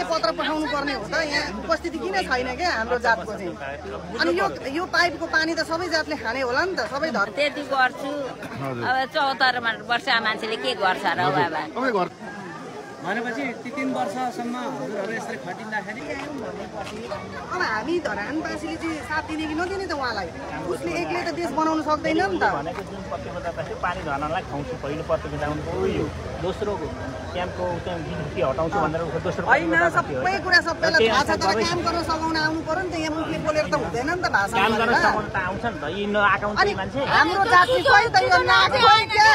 चाहिँ पत्र पठाउनु पर्ने हो त यहाँ उपस्थिति किन छैन क्या हाम्रो जातको चाहिँ अनि यो पाइपको पानी त सबै जातले खाने होला नि त सबै धर्म त्यति गर्छु अब 74 वर्ष मान्छेले के गर्छ र बाबा भनेपछि ती 3 वर्षसम्म हजुरहरु यसरी खटिँदाखेरि अब हामी धरानवासीले चाहिँ साथ दिने कि नदिने त उहाँलाई उसले एक्लै त देश बनाउन सक्दैन नि त भनेको जुन प्रतिबद्धता पानी धरानलाई खुवाउँछु पहिलो प्रतिबद्धता उनको यो दोस्रो क्याम्पको चाहिँ बिजुली हटाउँछु भनेर दोस्रो हैन सबै कुरा सबैलाई थाहा छ तर काम गर्न सघाउन आउनु पर्यो नि त यहाँ मुखले बोलेर त हुँदैन नि त भाषा काम गर्न सघाउन त आउँछ नि त यी नआकाउने मान्छे हाम्रो जाति कोही त यो नाक कोही क्या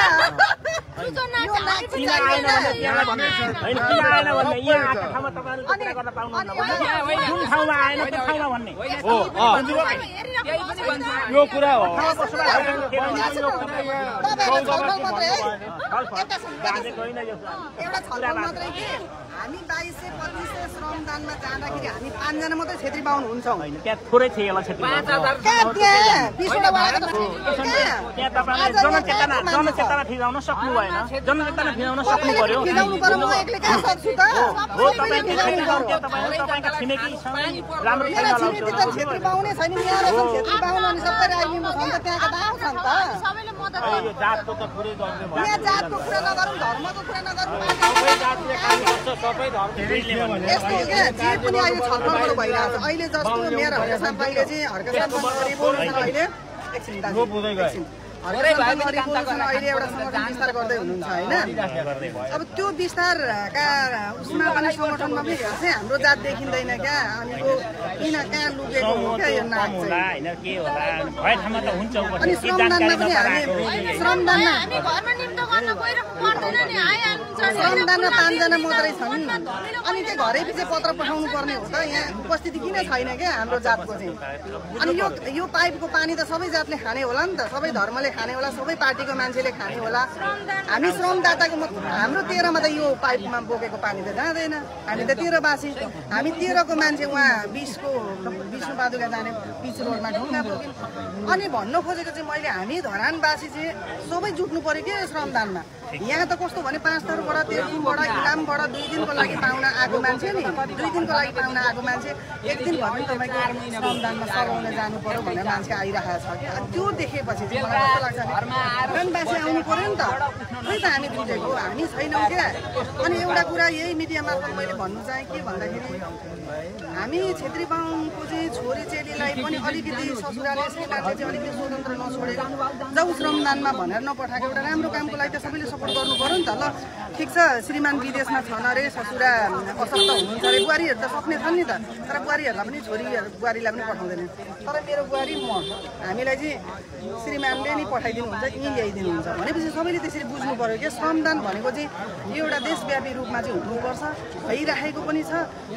किन आएन भने त्यहाँ भन्नु हैन किन आएन भन्ने यहाँ आएको ठाउँमा तपाईहरुले कुरा गर्न पाउनुहुन्न जुन ठाउँमा आएन त्यो ठाउँमा भन्ने हो यो कुरा हो एउटा छलफल मात्रै के हामी 2200-2500 श्रमदानमा जाँदाखेरि हामी 5 जना मात्रै क्षेत्री बाहुन हुन्छौँ हैन त्यहाँ थोरै थियो होला क्षेत्री बाहुन त्यहाँ तपाईले जनचेतना फिजाउन सक्नु भएन जनचेतना फिजाउन सक्नु पर्यो म एक्लै कहाँ सक्छु त हो तपाईका छिमेकी राम्रो छैन होला क्षेत्री बाहुनै छैन यहाँ रहेछन् क्षेत्री बाहुन अनि सबै राजनीतिमा छन् त त्यहाँका त आउँछन् त सबैले मद्दत यो जातको त पुरै गर्ने भयो यहाँ जातको कुरा नगरौँ धर्मको कुरा नगरौँ सबै जातले काम गर्छ सबै धर्म यस्तो के जे पनि अहिले छलफलहरू भइरहेको छ अहिले जस्तो मेयर हर्क साम्पाङले चाहिँ हर्क साम्पाङ बोल्नु अहिले एकछिन अहिले एउटा संगठन विस्तार गर्दै हुनुहुन्छ होइन अब त्यो विस्तारका उसमा पनि संगठनमा पनि चाहिँ हाम्रो जात देखिँदैन क्या अनि किन कहाँ लुकेको हो क्या यो नाक अनि श्रमदानमा पनि हामी श्रमदानमा 5 जना मात्रै छन् अनि त्यो घरै पछि पत्र पठाउनु पर्ने हो त यहाँ उपस्थिति किन छैन क्या हाम्रो जातको चाहिँ अनि यो पाइपको पानी त सबै जातले खाने होला नि त सबै धर्मले खाने होला सबै पार्टीको मान्छेले खाने होला हामी श्रमदाताको हाम्रो 13 मा त यो पाइपमा बोकेको पानी त जाँदैन हामी त 13 बासी हामी 13 को मान्छे उहाँ 20 को विष्णुपादुका जाने पिच रोडमा ढुङ्गा बोक्यौं अनि भन्न खोजेको चाहिँ मैले हामी धरानवासी चाहिँ सबै जुट्नु पर्यो के श्रमदानमा यहाँ त कस्तो भने 5 थरबाट तेलकुमबाट इलामबाट 2 दिनको लागि पाउन आएको मान्छे नि 2 दिनको लागि पाउन आएको मान्छे एक दिन भए पनि तपाईको श्रमदानमा सघाउन जानु पर्यो भनेर मान्छे आइरहेको छ कि त्यो देखेपछि चाहिँ मलाई कस्तो लाग्छ धरानवासी आउनु पर्यो नि त त्यही त हामी बुझेको हामी छैनौँ क्या अनि एउटा कुरा यही मिडिया मार्फत मैले भन्नु चाहे के भन्दाखेरि हामी क्षेत्री बाहुनको चाहिँ छोरी चेलीलाई पनि अलिकति ससुराले मान्छे चाहिँ अलिकति स्वतन्त्र नछोडेर जाऊ श्रमदानमा भनेर नपठाएको एउटा राम्रो कामको लागि त सबैले सपोर्ट गर्नु पर्यो नि त ल ठिक छ श्रीमान विदेशमा छन् अरे ससुरा अशक्त हुनुहुन्छ अरे बुहारीहरू त सक्ने छन् नि त तर बुहारीहरूलाई पनि बुहारीलाई पनि पठाउँदैन तर मेरो बुहारी म हामीलाई चाहिँ श्रीमानले नि पठाइदिनुहुन्छ यहीँ ल्याइदिनुहुन्छ भनेपछि सबैले त्यसरी बुझ्नु पर्यो कि श्रमदान भनेको चाहिँ यो एउटा देशव्यापी रूपमा चाहिँ हुनुपर्छ भइराखेको पनि छ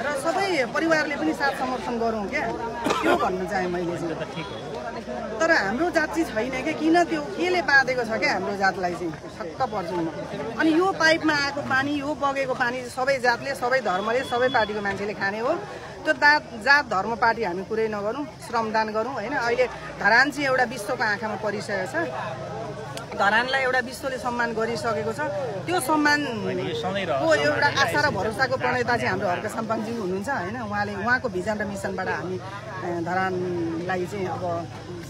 र सबै परिवारले पनि साथ समर्थन गरौँ क्या त्यो भन्न चाहे मैले चाहिँ तर हाम्रो जात चाहिँ छैन क्या किन त्यो केले बाँधेको छ क्या हाम्रो जातलाई चाहिँ छक्क पर्छु म अनि यो पाइपमा आएको पानी यो बगेको पानी सबै जातले सबै धर्मले सबै पार्टीको मान्छेले खाने हो त्यो जात धर्म पार्टी हामी कुरै नगरौँ श्रमदान गरौँ होइन अहिले धरान चाहिँ एउटा विश्वको आँखामा परिसकेको छ धरानलाई एउटा विश्वले सम्मान गरिसकेको छ त्यो सम्मानको एउटा आशा र भरोसाको प्रणेता चाहिँ हाम्रो हर्क साम्पाङजी हुनुहुन्छ होइन उहाँको भिजन र मिसनबाट हामी धरानलाई चाहिँ अब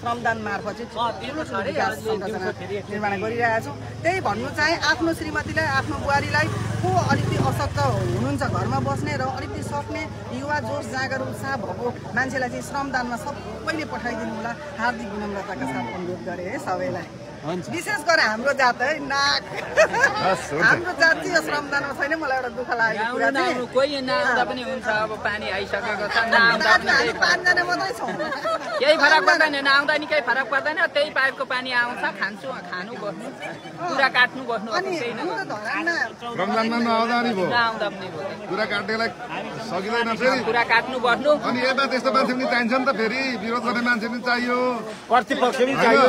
श्रमदान मार्फत चाहिँ ठुलो विकास संरचना निर्माण गरिरहेका छौँ त्यही भन्नु चाहे आफ्नो श्रीमतीलाई आफ्नो बुहारीलाई को अलिकति अशक्त हुनुहुन्छ घरमा बस्ने र अलिकति सक्ने युवा जोस जागर उत्साह भएको मान्छेलाई चाहिँ श्रमदानमा सबैले पठाइदिनु होला हार्दिक विनम्रताका साथ अनुरोध गरे है सबैलाई विशेष गरेर हाम्रो जात है नाक हाम्रो जात चाहिँ यो श्रमदानमा छैन मलाई एउटा दुःख लागेको कुरा चाहिँ कोही नआउँदा पनि हुन्छ अब पानी आइसकेको छ नआउँदा पनि 5 जना मात्रै छौँ केही फरक पर्दैन नआउँदा नि केही फरक पर्दैन त्यही पाइपको पानी आउँछ खान्छु खानु बस्नु कुरा काट्नु बस्नु अनि श्रमदानमा नआउँदा नि भयो नआउँदा पनि भयो कुरा काट्नेलाई सकिँदैन फेरि कुरा काट्नु बस्नु अनि यता त्यस्तो मान्छे पनि चाहिन्छ नि त फेरि विरोध गर्ने मान्छे पनि चाहियो प्रतिपक्ष पनि चाहियो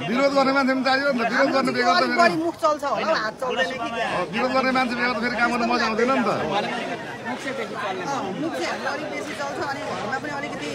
विरोध गर्ने मान्छे पनि चाहियो नि त विरोध गर्ने बेगर त फेरि मुख चल्छ होला हात चल्दैन कि विरोध गर्ने मान्छे बेगर फेरि काम गर्न मजा आउँदैन नि त मुख चाहिँ हाम्रो अलिक बेसी चल्छ अनि घरमा पनि अलिकति